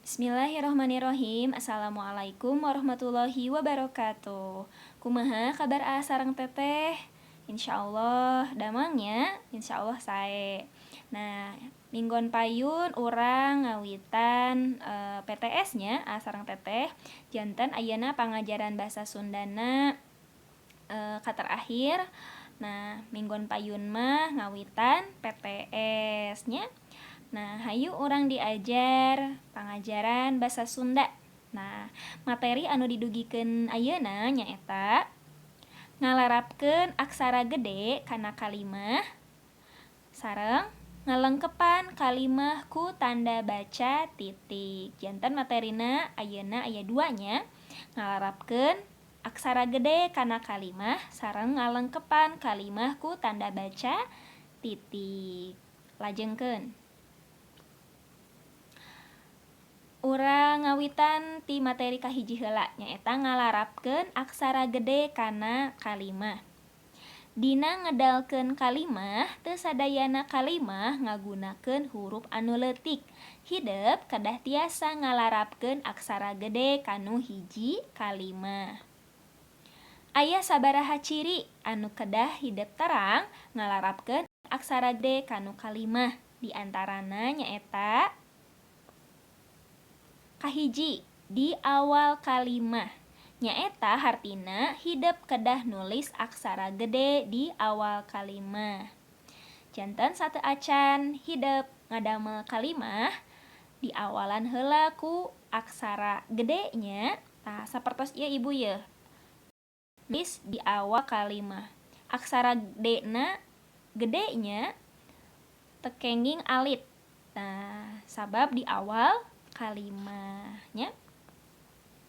Bismillahirrahmanirrahim. Assalamualaikum warahmatullahi wabarakatuh. Kumaha kabar aa sareng teteh? Insya Allah damang nya, insya Allah sae. Nah, minggon payun urang ngawitan PTS nya, aa sareng teteh. Janten ayeuna pangajaran bahasa Sundana ka terakhir. Nah, minggon payun mah ngawitan PTS nya. Nah, hayu urang diajar pangajaran bahasa Sunda. Nah, materi anu didugikeun ayeuna nyaeta ngalarapkeun aksara gede kana kalimah sareng ngalengkepan kalimah ku tanda baca titik. Janten materina ayeuna aya dua nya, ngalarapkeun aksara gede kana kalimah sareng ngalengkepan kalimah ku tanda baca titik. Lajengkeun. Urang ngawitan ti materi kahiji heula, nyaeta ngalarapkeun aksara gede kana kalimah. Dina ngedalkeun kalimah, teu sadayana kalimah ngagunakeun hurup anu leutik. Hidep kedah tiasa ngalarapkeun aksara gede kanu hiji kalimah. Aya sabaraha ciri anu kedah hidep terang ngalarapkeun aksara gede kanu kalimah. Di antarana nyaeta kahiji, di awal kalimah. Nyaeta hartina hidep kedah nulis aksara gede di awal kalimah. Janten sateuacan hidep ngadamel kalimah di awalan heula ku aksara gede nya. Tah, sapertos ieu ibu yeuh. Nulis di awal kalimah. Aksara D-na gede nya, teu kenging alit. Nah, sabab di awal kalimahnya.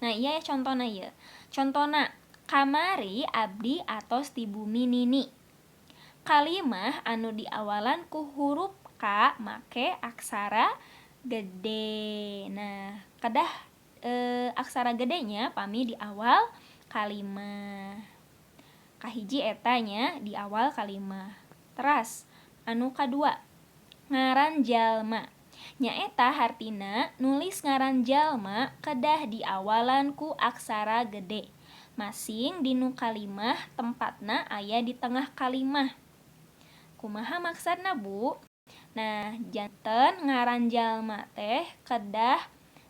Nah, iya contohna ieu. Contona, kamari abdi atos ti bumi nini. Kalimah anu diawalan ku huruf K make aksara gede. Nah, kedah aksara gedenya pami di awal kalimah. Kahiji eta nya, di awal kalimah. Teras anu kadua, ngaran jalma. Nyaeta hartina nulis ngaran jalma kedah diawalan ku aksara gede. Masing dinu kalimah tempatna aya di tengah kalimah. Kumaha maksudna, Bu? Nah, janten ngaran jalma teh kedah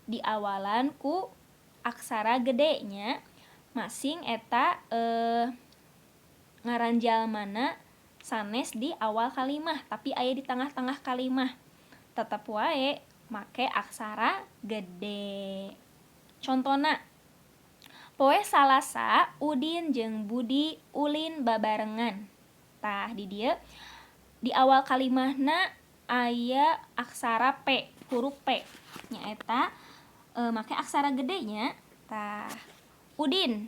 diawalan ku aksara gede nya. Masing eta ngaran jalmana sanes di awal kalimah, tapi aya di tengah-tengah kalimah. Tetep wae make aksara gede. Contona, poe Salasa Udin jeung Budi ulin babarengan. Tah, di dieu di awal kalimahna aya aksara P, huruf P. Nyaeta make aksara gede nya. Tah, Udin,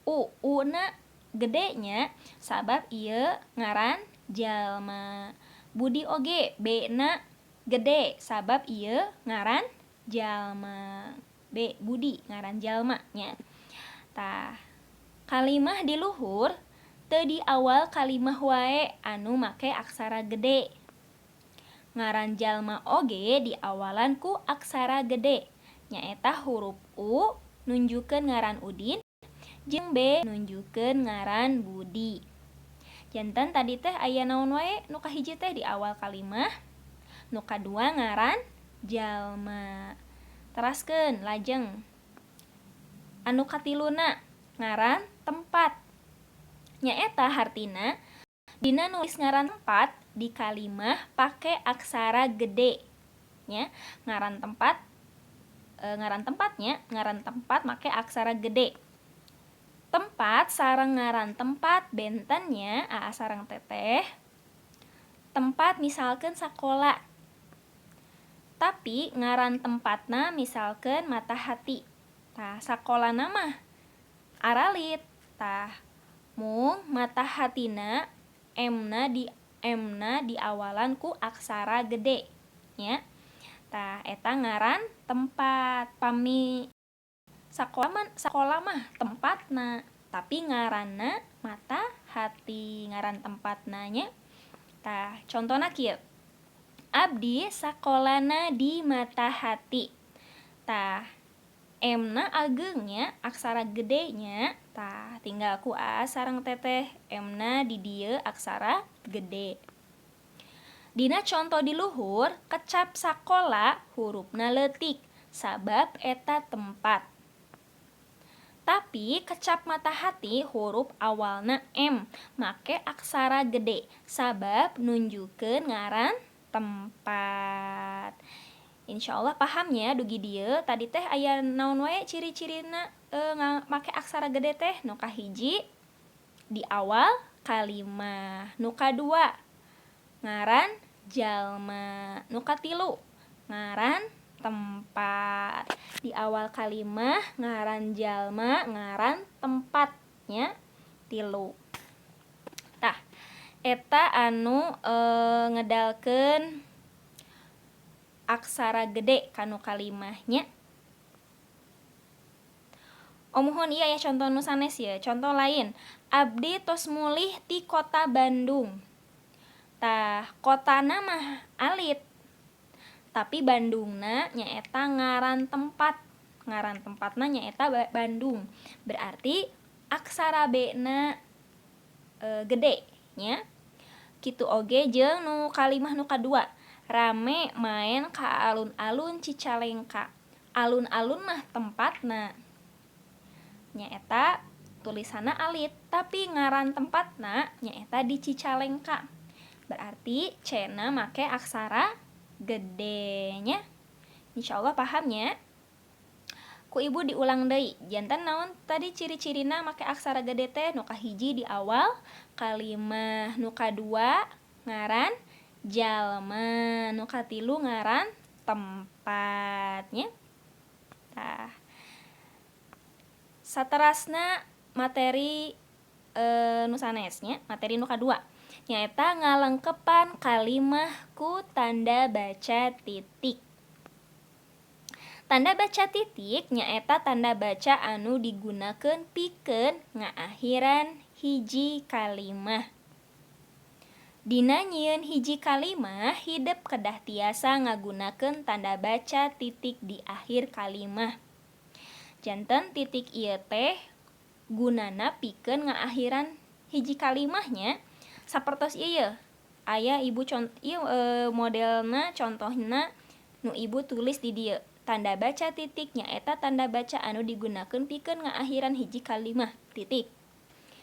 U, U-na gede nya, sabab ieu ngaran jalma. Budi oge, B-na gede, sabab ieu ngaran jalma. B, Budi ngaran jalma nya. Tah, kalimah di luhur teu di awal kalimah wae anu make aksara gede. Ngaran jalma oge diawalan ku aksara gede. Nyaeta huruf U nunjukkeun ngaran Udin jeung B nunjukkeun ngaran Budi. Janten tadi teh aya naon wae? Nu kahiji teh di awal kalimah, nu kadua ngaran jalma. Teraskeun, lajeng anu katiluna, ngaran tempat. Nyaeta hartina dina nulis ngaran tempat di kalimah pake aksara gede nya. Ngaran tempat ngaran tempatnya, ngaran tempat make aksara gede. Tempat sareng ngaran tempat benten nya, aa sareng teteh. Tempat misalkan sakola, tapi ngaran tempatna misalkan Mata Hati. Tah, sakolana mah aralit. Tah, mung Mata Hatina M na diawalan ku aksara gede nya. Tah, eta ngaran tempat. Pami sakola mah, sakola mah tempatna, tapi ngaranna Mata Hati, ngaran tempatna nya. Tah, contohna kieu, abdi sakolana di Mata Hati. Tah, M na ageng nya, aksara gede nya. Tah, tinggal ku A sareng teteh M na di dieu aksara gede. Dina conto di luhur, kecap sakola hurufna leutik sabab eta tempat. Tapi kecap mata hati huruf awalna M make aksara gede sabab nunjukkeun ngaran tempat. Insya Allah pahamnya dugi dieu. Tadi teh aya naon wae ciri-cirina make aksara gede teh? Nu kahiji, di awal kalimah, nu kadua, ngaran jalma, nu katilu, ngaran tempat. Di awal kalimah, ngaran jalma, ngaran tempatnya, tilu. Tah, eta anu ngedalkeun aksara gede kanu kalimahnya. Oh, muhun, iya ya, contoh nu sanes ya, contoh lain. Abdi tos mulih ti kota Bandung. Tah, kotana mah alit, tapi Bandungna nyaeta ngaran tempat, ngaran tempatna nyaeta Bandung, berarti aksara B na gede nya. Kitu oge jeung nu kalimah nu kadua, rame maen ka alun-alun Cicalengka. Alun-alun mah tempatna nyaeta tulisanna alit, tapi ngaran tempatna nyaeta di Cicalengka, berarti C na make aksara gede nya. Insya Allah pahamnya. Ku ibu diulang deui. Janten naon tadi ciri-cirina make aksara gede teh? Nu kahiji, di awal kalimah, nu kadua, ngaran jalma, nu katilu, ngaran tempatnya. Tah, saterasna materi nu sanesnya, materi nu kadua nyaeta ngalengkepan kalimah ku tanda baca titik. Tanda baca titik nyaeta tanda baca anu digunakeun pikeun ngaakhiran hiji kalimah. Dina nyieun hiji kalimah, hidep kedah tiasa ngagunakeun tanda baca titik di akhir kalimah. Janten titik ieu teh gunana pikeun ngaakhiran hiji kalimahnya, sapertos ieu aya ibu ieu modelna, contohna nu ibu tulis di dieu. Tanda baca titik nyaeta tanda baca anu digunakeun pikeun ngaakhiran hiji kalimah titik.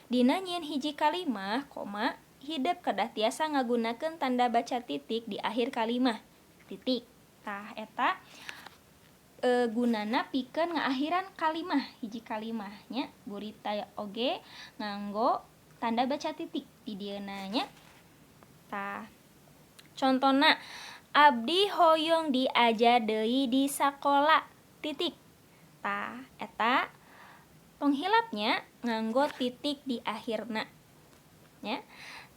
Dina nyieun hiji kalimah koma, hidep kedah tiasa ngagunakeun tanda baca titik di akhir kalimah titik. Tah, eta gunana pikeun ngaakhiran kalimah, hiji kalimah nya. Gurita oge nganggo tanda baca titik di dieu nya. Tah, contona, abdi hoyong diajar deui di sakola titik. Tah, eta tong hilap nya nganggo titik di akhirna nya.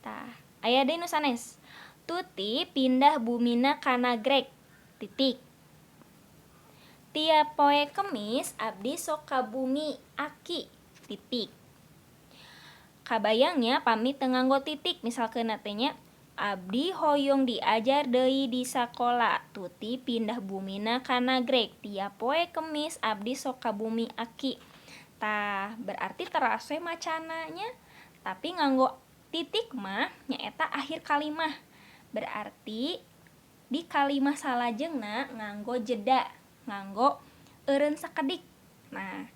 Tah, aya deui nu sanes. Tuti pindah bumina ka Nagreg titik. Tiap poe Kemis abdi sok ka bumi aki titik. Kabayangnya pami teu nganggo titik, misalkeun teh nya, abdi hoyong diajar deui di sakola, Tuti pindah bumina ka Nagreg, tiap poe Kemis abdi sok ka bumi aki. Tah, berarti teras we macana nya. Tapi nganggo titik mah nyaeta akhir kalimah, berarti di kalimah salajengna nganggo jeda, nganggo eureun sakedik. Nah,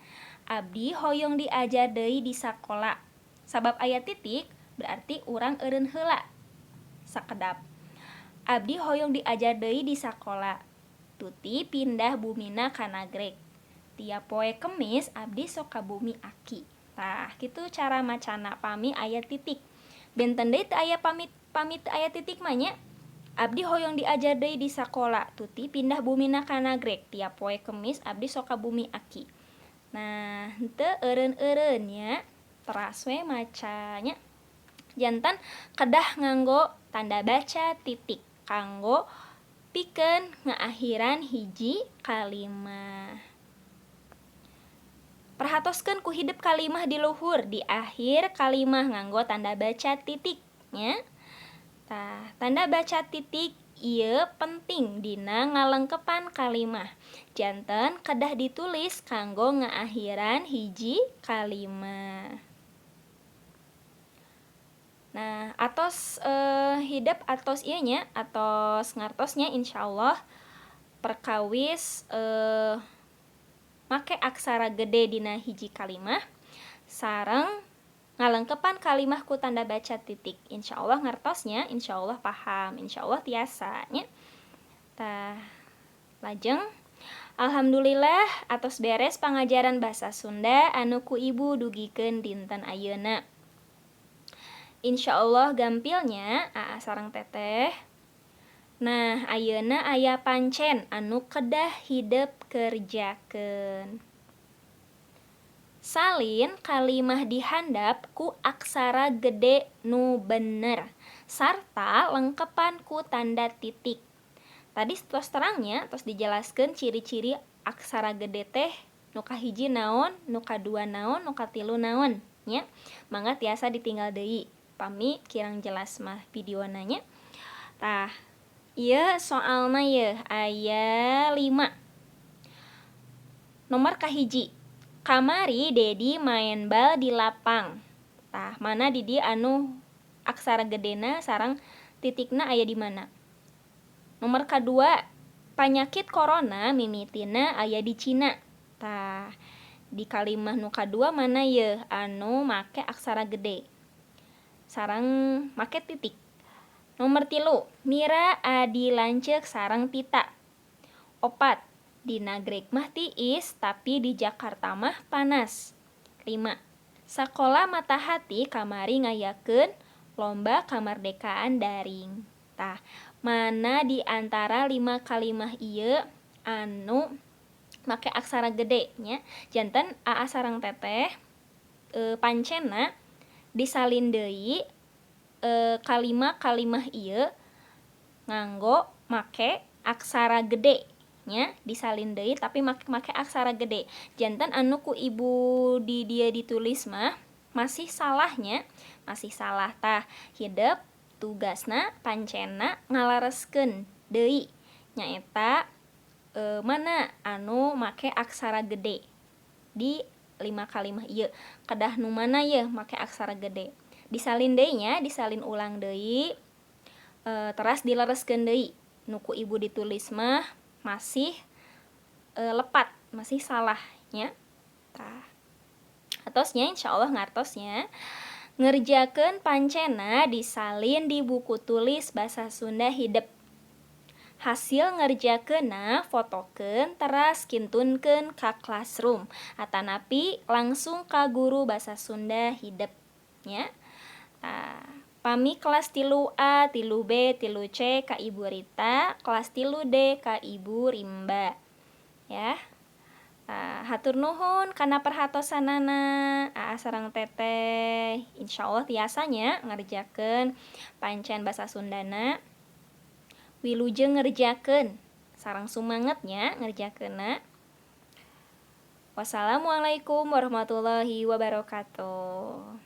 abdi hoyong diajar deui di sakola, sabab aya titik berarti urang eureun heula sakedap. Abdi hoyong diajar deui di sakola, Tuti pindah bumina ka Nagreg, tiap poe Kemis abdi sok ka bumi aki. Tah, kitu cara macana pami aya titik. Benten deui teu aya, pami pami teu aya titik mah nya, abdi hoyong diajar deui di sakola, Tuti pindah bumina ka Nagreg, tiap poe Kemis abdi sok ka bumi aki. Nah, henteu eureun-eureun nya, teras we macanya. Janten kedah nganggo tanda baca titik kanggo pikeun ngaakhiran hiji kalimah. Perhatoskeun ku hidep kalimah di luhur, di akhir kalimah nganggo tanda baca titik nya. Tah, tanda baca titik Ieu penting dina ngalengkepan kalimah. Janten kedah ditulis kanggo ngaakhiran hiji kalimah. Nah, atos hidep atos ieu nya, atos ngartos nya insyaallah perkawis make aksara gede dina hiji kalimah sareng ngalengkepan kalimah ku tanda baca titik. Insyaallah ngartos nya, insyaallah paham, insyaallah tiasa nya. Tah, lajeng alhamdulillah atos beres pangajaran bahasa Sunda anu ku ibu dugikeun dinten ayeuna. Insyaallah gampil nya Aa sareng Teteh. Nah, ayeuna aya pancen anu kedah hidep kerjakeun. Salin kalimah dihandap ku aksara gede nu bener sarta lengkepan ku tanda titik. Tadi tos terang nya, tos dijelaskeun ciri-ciri aksara gede teh nu kahiji naon, nu kadua naon, nu katilu naon nya. Mangga tiasa ditinggal deui pami kirang jelas mah videona nya. Tah, ieu soalna yeuh aya 5. Nomor kahiji, kamari Dedi maen bal di lapang. Tah, mana di dieu anu aksara gedena sareng titikna aya di mana? Nomor kadua, panyakit corona mimitina aya di Cina. Tah, di kalimah nu kadua mana yeuh anu make aksara gede sareng make titik? Nomor 3, Mira adi lanceuk sareng Tita. 4, di Nagreg mah tiis tapi di Jakarta mah panas. 5, sakola Mata Hati kamari ngayakeun lomba kamardekaan daring. Tah, mana di antara 5 kalimah ieu anu make aksara gede nya? Janten Aa sareng Teteh pancenna disalin deui kalima kalimah ieu nganggo make aksara gede nya, disalin deui tapi make aksara gede. Janten anu ku ibu di dieu ditulis mah masih salah nya, masih salah. Tah, hidep tugasna pancenna ngalereskeun deui nyaeta mana anu make aksara gede di 5 kalimah ieu. Kedah nu mana yeuh make aksara gede? Disalin deui nya, disalin ulang deui, teras dilereskeun deui. Nu ku ibu ditulis mah masih lepat, masih salah nya. Tah, atos nya, insyaallah ngartos nya. Ngerjakeun pancena disalin di buku tulis bahasa Sunda hidep. Hasil ngerjakeunna fotokeun teras kintunkeun ka classroom atanapi langsung ka guru bahasa Sunda hidep nya. Tah, pami kelas 3A, 3B, 3C ka Ibu Rita, kelas 3D ka Ibu Rimba ya. Tah, hatur nuhun kana perhatosanana Aa sareng Teteh. Insyaallah tiasa nya ngerjakeun pancen bahasa Sundana. Wilujeng ngerjakeun sareng sumanget nya ngerjakeunna. Wassalamualaikum warahmatullahi wabarakatuh.